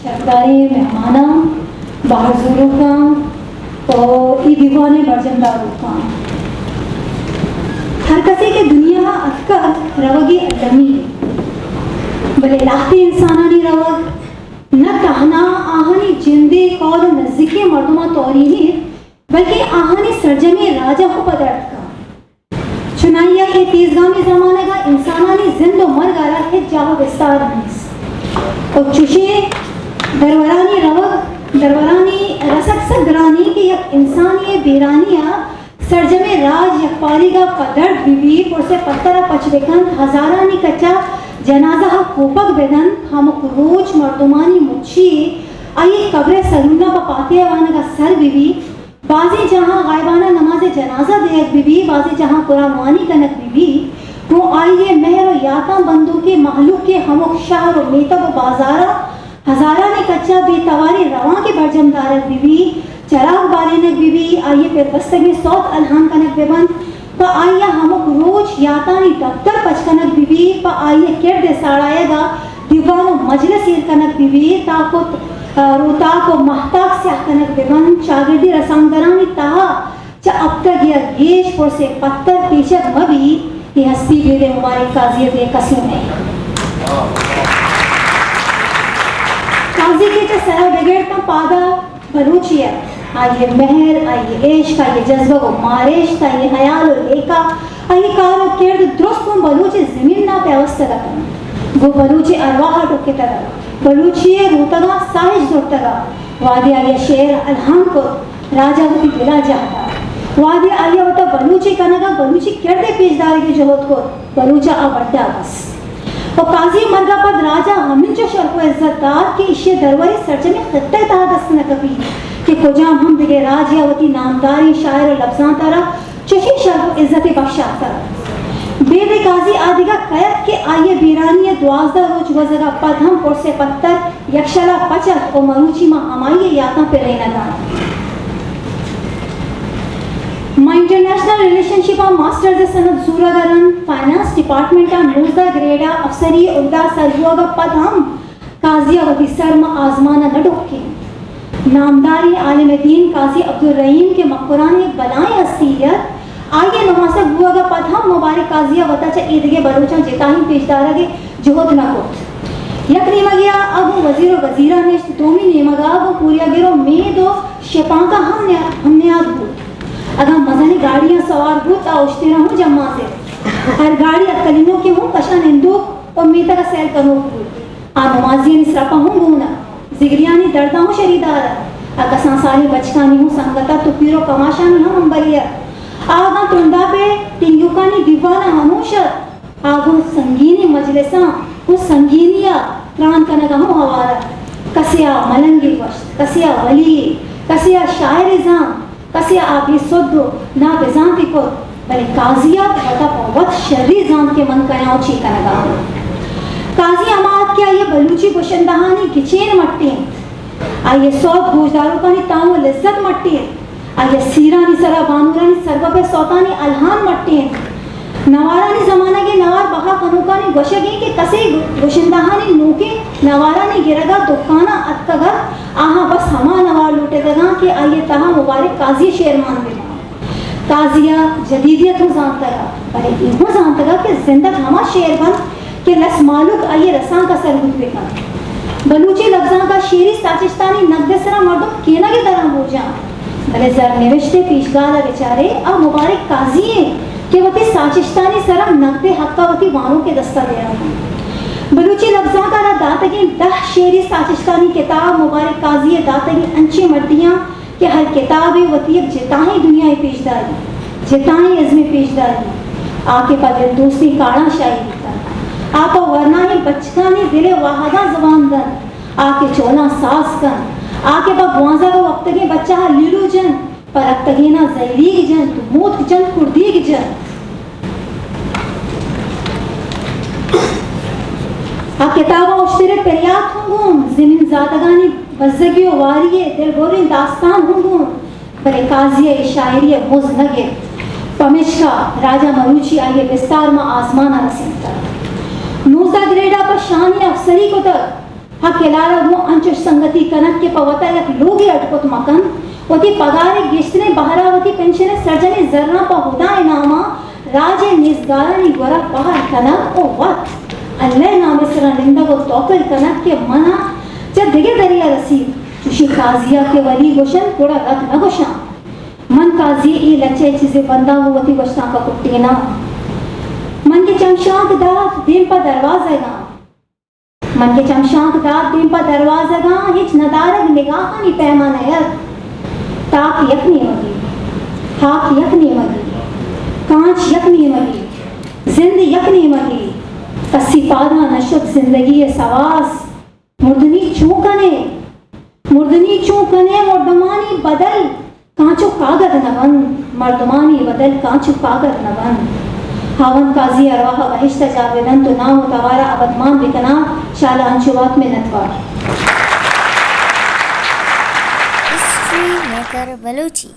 شرپداریں مہماناں، بہر زوروکاں ءُ اے دیوان ءِ برجم داروکاں۔ ہر کسے کہ دنیا ءَ اتکگ، روگ ءِ المی، بلے لہتیں انسانانی روگ نہ تہنا آہانی جند ءِ قول ءُ نزیکیں مردماں تورینے، بلکیں آہانی سرجمیں راج ءَ ہم پدرد کنت۔ چنائی ءَ اے تیزگامیں زمانگ ءَ انسانانی زند ءُ مرگ ءَ را ہچ جاہ ءُ بستار نیست ءُ چشیں درورانی روگ، درورانی رسگ سک گران اِنت کہ یک انسانے ءِ بیرانی ءَ سرجمیں راج یکپاریگ ءَ پدرد بہ بی، پرس ءِ پتر ءَ پچ بہ کنت، ہزارانی کچ ءَ جنازہ ءَ کوپگ بہ دنت، ہمک روچ مردمانی مچی آئی ءِ قبر ءِ سرون ءَ پہ پاتیا وانگ ءَ سر بہ بی۔ بازیں جاہاں غائبانہ نماز جنازہ دیگ بہ بی، بازیں جاہاں قرآن وانی کنگ بہ بی، گوں آئی ءِ مہر ءُ یاتاں بندوکیں مہلوک ءِ ہمک شہر ءُ میتگ ءُ بازار ءَ ہزارانی کچ ءَ بے تواریں روانکے برجم دارگ بہ بی، چراگ بالینگ بہ بی، آئی ءِ پر بستگیں سوت الہان کنگ بہ بنت، پہ آئی ءَ ہمک روچ یاتانی دپتر پچ کنگ بہ بی، پہ آئی ءِ کرد ءِ ساڑایگ ءَ دیوان ءُ مجلس ایر کنگ بہ بی، تاک ءُ، ءَ، روتاک ءُ ماہتاک سیاہ کنگ بہ بنت، چاگردی رسانکدرانی تہا چہ ہپتگ ءَ گیش پرس ءِ پتر پیچگ مہ بی، اے ہستی بیدے مبارک قاضی ءَ دگہ کسے نہ اِنت۔ قاضی کہ چہ سر ءَ بگر تاں پاد ءَ بلوچے ات۔ آئی ءِ مہر، آئی ءِ عشق، آئی ءِ جذبہ ءُ مارشت، آئی ءِ ہیال ءُ لیکہ، آئی ءِ کار ءُ کرد درست گوں بلوچ ءِ زمین ءَ پیوستگ اتنت۔ گوں بلوچ ءِ ارواہ ءَ ٹکتگ ات۔ بلوچی ءِ روتگاں ساہش زرتگ ات۔ وہدے آئی ءَ شعر الہان کت، راج ءَ وتی دل ءَ جاہ دات۔ وہدے آئی ءَ وت ءَ بلوچے کنگ ءَ بلوچی کرد ءِ پیش دارگ ءِ جہد کت، بلوچ ءَ آ بڈا بست۔ ءُ قاضی ءِ مرگ ءَ پد راج ءَ ہمینچو شرپ ءُ عزت دات کہ ایشی ءِ درور سرجمیں خطہ ءِ تہا دست نہ کپیت کہ کجام ہم دگہ راجے ءَ وتی نامداریں شاعر ءُ لبزانت ءَ را چشیں شرپ ءُ عزتے بخشاتگ۔ بیدے قاضی آ دگہ کئے ات کہ آئی ءِ بیرانی ءِ دوازدہ روچ گوزگ ءَ پد ہم پرس ءِ پتر یکشل ءَ پچ ات ءُ مروچی ما ہمائی ءِ یاتاں پرینگ ءَ ایں۔ ما انٹرنیشنل ریلیشن شپ ءَ ماسٹرز ءِ سند زورگ ءَ رند، فائنانس ڈیپارٹمنٹ ءَ نوزدہ گریڈ ءَ افسری ءِ عہدہ ءَ سر بوگ ءَ پد ہم قاضی ءَ وتی سر ماں آزمان ءَ نہ ڈکینت۔ نامداریں عالم دین قاضی عبدالرحیم کہ مکران ءِ یک بلائیں ہستی ات، آئی ءِ نماسگ بوگ ءَ پد ہم مبارک قاضی ءَ وت ءَ چہ ایدگہ بلوچاں جتاہیں پیش دارگ ءِ جہد نہ کت۔ یک نیمگے ءَ آ گوں وزیر ءُ وزیراں نشت، دومی نیمگ ءَ گوں پوریاگر ءُ مید ءُ شپانکاں ہم نیا-، ہم نیاد بوت۔ اگاں مزنیں گاڑیاں سوار بوت، آ اشتراں ہوں جمازت۔ ہر گاڑی ءَ کلینوکے ہوں کشاں نندوک ءُ میتگ ءَ سیل کنوک بوت۔ آ نمازیانی سرپ ءَ ہوں گون ات، زگریانی درد ءَ ہوں شریدار ات۔ آ کسان سالیں بچکانی ہوں سنگت ات ءُ پیر ءُ کماشانی ہم ہمبلے ات۔ آ اگاں ترنداپ ءِ ٹنگوکانی دیوان ءَ ہموش ات، آ گوں سنگینیں مجلساں گوں سنگینی ءَ تران کنگ ءَ ہوں ہوار ات۔ کسے ءَ ملنگے گوشت، کسے ءَ ولی، کسے ءَ شاعرے زانت۔ کسے ءَ آ بے سد ءُ نابزانتے کت، بلے قاضی ءَ وت ءَ پہ وت شری زانت کہ من کئے آں ءُ چے کنگ ءَ آں۔ قاضی ہما ات کہ آئی ءَ بلوچی گشندہانی گچین مٹینت، آئی ءِ سوت گوشداروکانی تام ءُ لذت مٹینت، آئی ءِ سیرانی سرا بانورانی سربپ ءِ سوتانی الہان مٹینت۔ نوارانی زمانگ ءِ نوار بہا کنوکانی گوشگ اِنت کہ کسے گشندہانی نوکیں نوارانی گرگ ءَ دکاناں اتکگ ات، آہاں بس ہما نوار لوٹتگ اَنت کہ آئی ءِ تہا مبارک قاضی ءِ شعر مان بہ بنت۔ قاضی ءَ جدیدیت ہوں زانتگ ات، بلے اے ہوں زانتگ ات کہ زندگ ہما شعر بنت کہ لس مہلوک آئی ءِ رسانک ءَ سربوت بہ کنت۔ بلوچی لبزانک ءَ شعری ساچشتانی نگد ءِ سرا مردم کینگ ءِ دراں بوجاں۔ بلے زرنوشت ءِ پیشگال ءَ بچارے، آ مبارک قاضی اِنت کہ وتی ساچشتانی سرا نگد ءِ حق ءَ وتی وانوک ءِ دست ءَ دیان دنت۔ بلوچی لبزانک ءَ را داتگیں دہ شعری ساچشتانی کتاب مبارک قاضی ءِ داتگیں انچیں مڈیاں کہ ہر کتابے وتی یک جتاہیں دنیائے پیش داریت، جتاہیں ازمے پیش داریت۔ آ کہ پہ دل دوستیں کاڑاں شاعری کنت، آ پہ ورناہیں بچکانی دل ءِ واہگاں زبان دنت۔ آ کہ چولاں ساز کنت، آ کہ پہ گوانزگ ءَ وپتگیں بچہ ءَ لیلو جنت، پہ رپتگیناں زہیریگ جنت، موتک جنت، کڑدیگ جنت۔ آ کتاب ءَ اشتر ءِ پریات ہوں گون، زمین زاتگانی بزگی ءُ واری ءِ دلبریں داستان ہوں گون، بلے قاضی ءَ اے شاعری ءِ مز نہ گپت۔ پمیشکا راجا مروچی آئی ءِ بستار ماں آزمان ءَ رسینتگ۔ نوزدہ گریڈ ءَ پہ شانی افسری کتگ۔ حق ہلال ءَ گوں انچش سنگتی کنت کہ پہ وتا یک لوگے اڈ کت مہ کنت، وتی پگار ءِ گیشتریں بہر ءَ وتی پنشن ءِ سرجمیں زراں پہ ہدا ءِ نام ءَ راج ءِ نیزگارانی گورا بہر کنگ ءُ وت اللہ ءِ نام ءِ سرا نندگ ءُ توکل کنگ کہ من ءَ چہ دگہ درے ءَ رسیت۔ چوشیں قاضی ءَ کہ ولی گوشنت، گڑا رد نہ گوشاں۔ من قاضی ءِ اے لچہ ءِ چیزے بنداں گوں وتی گوشتانک ءَ کٹیناں۔ من کہ چمشانک دات دیم پہ دروازگ آں۔ من کہ چمشانک دات دیم پہ دروازگاں، ہچ ندارگ نگاہانی پیما نیت۔ تاک یک نیمگی، ہاک یک نیمگی، کانچ یک نیمگی، زند یک نیمگی۔ کسی پادا نشت زندگی ءِ سواس۔ مردنی چون کنے؟ مردنی چون کنے؟ مردمانی بدل کانچو کاگد نہ بنت، مردمانی بدل کانچو کاگد نہ بنت۔ ہاوند قاضی ارواح ءَ بہشت ءَ جاہ بدنت ءُ نام ءُ توار ءَ ابدمان بکنات۔ شال ءَ انچو وت، منتوار۔ History maker Balochi.